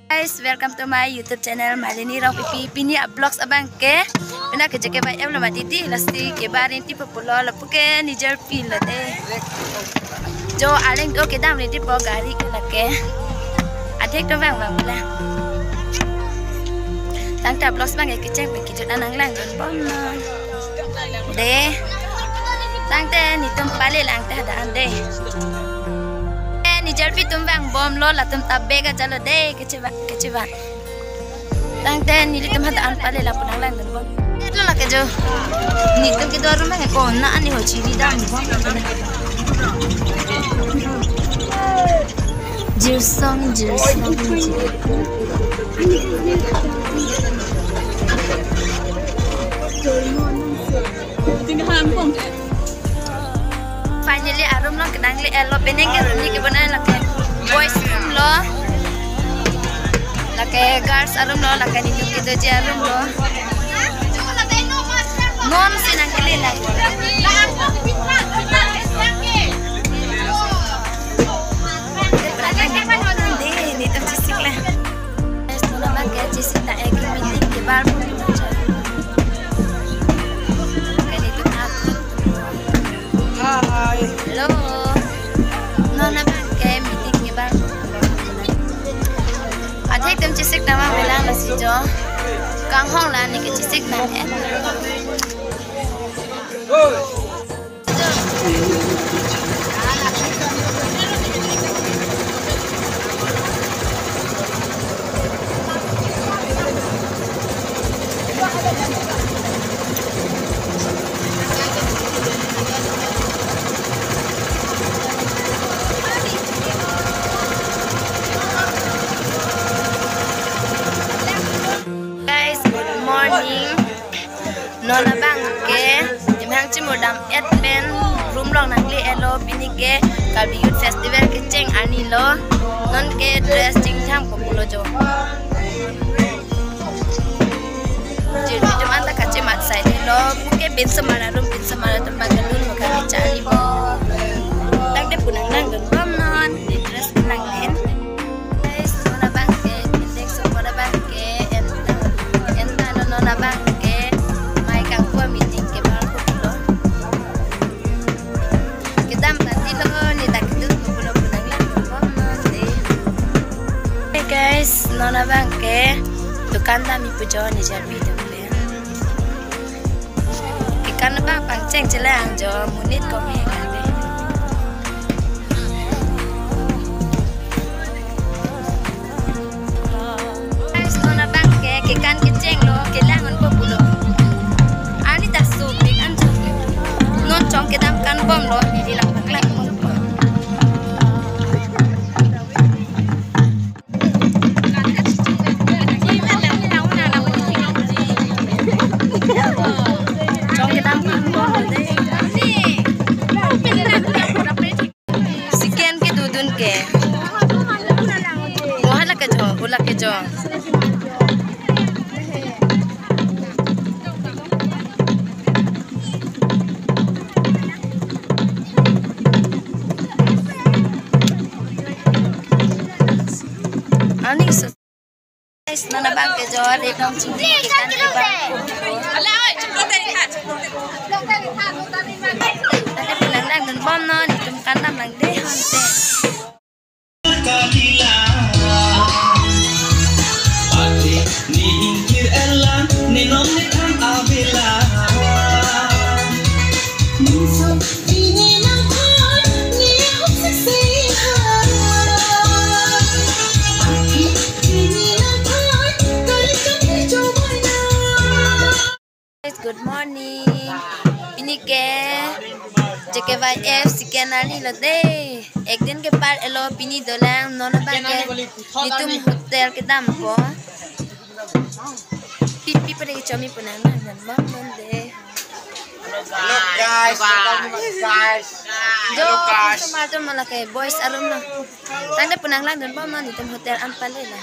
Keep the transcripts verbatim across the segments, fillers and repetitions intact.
Guys, welcome to my YouTube channel, Malini Rongpipi. Pini a-vlogs abang ke, pini ke J K Y F lo mati di, lasi kebar rinti po pulo, lapu ke Nijerpi lo de. Jo aleng do kedam rinti po gari ke lake. Adhek to vang vang pula. Tangte a-vlogs abang ke kecheng pen kejut an nanglang dunbom non. De. Tangte netum pale lang te hadak an de. Eh, Nijerpi atum vangbomlo, latum ta bag ajalo de, kecheva, kecheva. Tangte nelitum hadak an pale lang pu nanglang dunbom. Lo lake jo. Netum kedo arum ke kona ani ho chiri dambom. Jirsong, jirsong. Finally, a-room along kenangle-etlo, penang ke room ni kebonai lake boys room lo, lake girls a-room lo, lake netum kedoji a-room lo. Non si nangkele lang. Dei, netum chesik lang. Guys, non abang ke chesik ta ek meeting kebar pu. Ke netum akun. Hi. Hello. Non abang ke meeting kebar pu. Adhek atum chesik nama bilang lasi jo. Kanghon la ne ke chesik na eh. Guys, good morning. Non abang ke, nemhang chimur dam-et pen room along nangle-etlo, pini ke Karbi Youth Festival kecheng arni lo, non ke dress chingthang po pulo jo. Jirpi atum anta kachemat sai lo, puke pinsomar arum, pinsomar atum abang ke dunlo kami charli po. Tangte pu nanglang dunbom non, ne dress nanglen. Guys, non abang ke, pendek sopor abang ke, en, en ta non abang ke, mai kangpu meeting kebar pu pulo. Kedam tadi lo, ne dak kedut pu pulo pu nanglang dunbom non de. Hey guys, non abang ke, dukan dam-i pu jo Nijerpi atum pen. Kekan abang pangcheng chelang jo, monit kome kali. Guys, non abang ke, kekan kechenglo, kelang-un po pulo. Arni ta sopik an jo. Non chong kedam kanbomlo, neli lang paklang po. Chong kedam kanbomlo de. Second kedodun ke. Mo hala ke jo, hala ke jo. Ani so. Guys, non abang ke jo, ri dong chingki kekan kebar. Tangte pu nanglang dunbom non, netum kan dam lang de hante. Guys, good morning. Pini ke J K Y F second arni lo de. Ekdin kepar-etlo, pini dolang, non abang ke netum hotel kedam po. Pipi pada kechomi pu nanglang dunbom non de. Hello guys, welcome guys. Jo, hello guys. Osomar atum lake boys arum lo. Tangte pu nanglang dunbom non, netum hotel an pale la.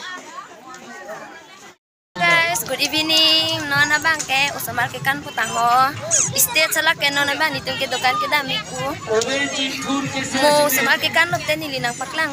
Guys, good evening. Non abang ke osomar kekan pu tangho. Stage lake non abang netum ke dukan kedam-i pu. Mo osomar kekan lote neli nangpaklang.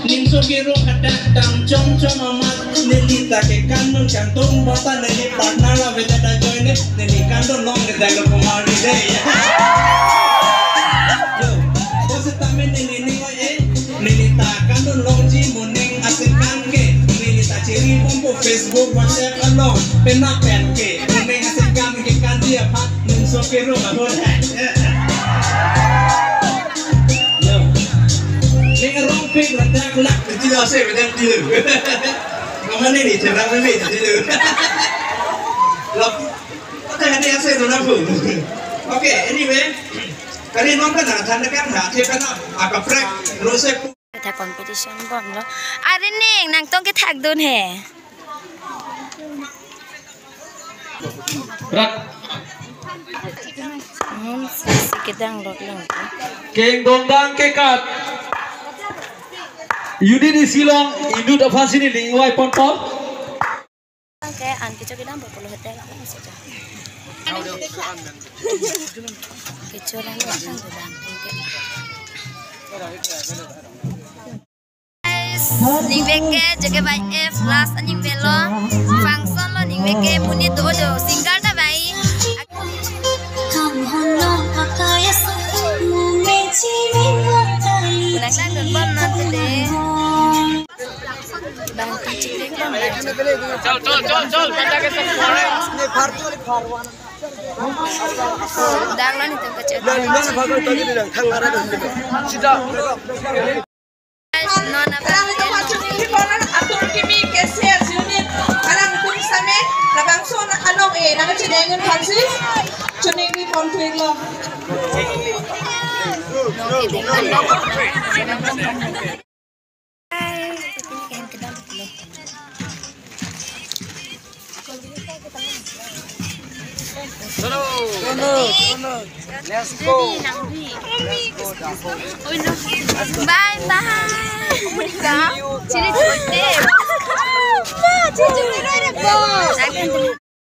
Nimso kero hadak dam chom chom amat, neli ta ke kandun kangtung bata neli partner la veda da join ne, neli kandun long ne dialogue kumar ni de. Yo, bose tame neli ni wa e, neli ta kandun longji moning asengkan ke, neli ta chiri bompo Facebook, WhatsApp along, pena pen ke, moning asengkan ke kandi aphan, nimso kero abon hai. Yo. Ning arong pik ladak lak, tilo ase, bedan tilo. Kamane ni, cerang ni, tilo. Lap, kata hadi ase, tu napu. Okay, anyway. Kali non kan, tanda kan, ha, te kan, akaprek, rose pu. Tha competition bomlo. Are ning, nangtum kethak dun he. Rat. Hmm, sasi kedang lok lang. Kengdong dang kekat. Unit isi along, inut aphan si neli ingvai ponpo. Ke an kecho kedang berpuluh hotel lang saja. Kecho lang lang kedang. Guys, ningve ke J K Y F last aningve lo, function lo ningve ke monit do jo singer ta bai. Nang nang dun bom non tete. Bang tu chikling bom. Chal, chal, chal, chal. Dang lo ni tu kecil. Sida. Nona Alang bang tum pachunji pon atum kimi K C S unit. Alang tum same labangso na along e nang chedeng un phansi. Chuning ni pon tuing lo. Chalo. Chalo, chalo. Let's go. Bye bye. Chiri chiri.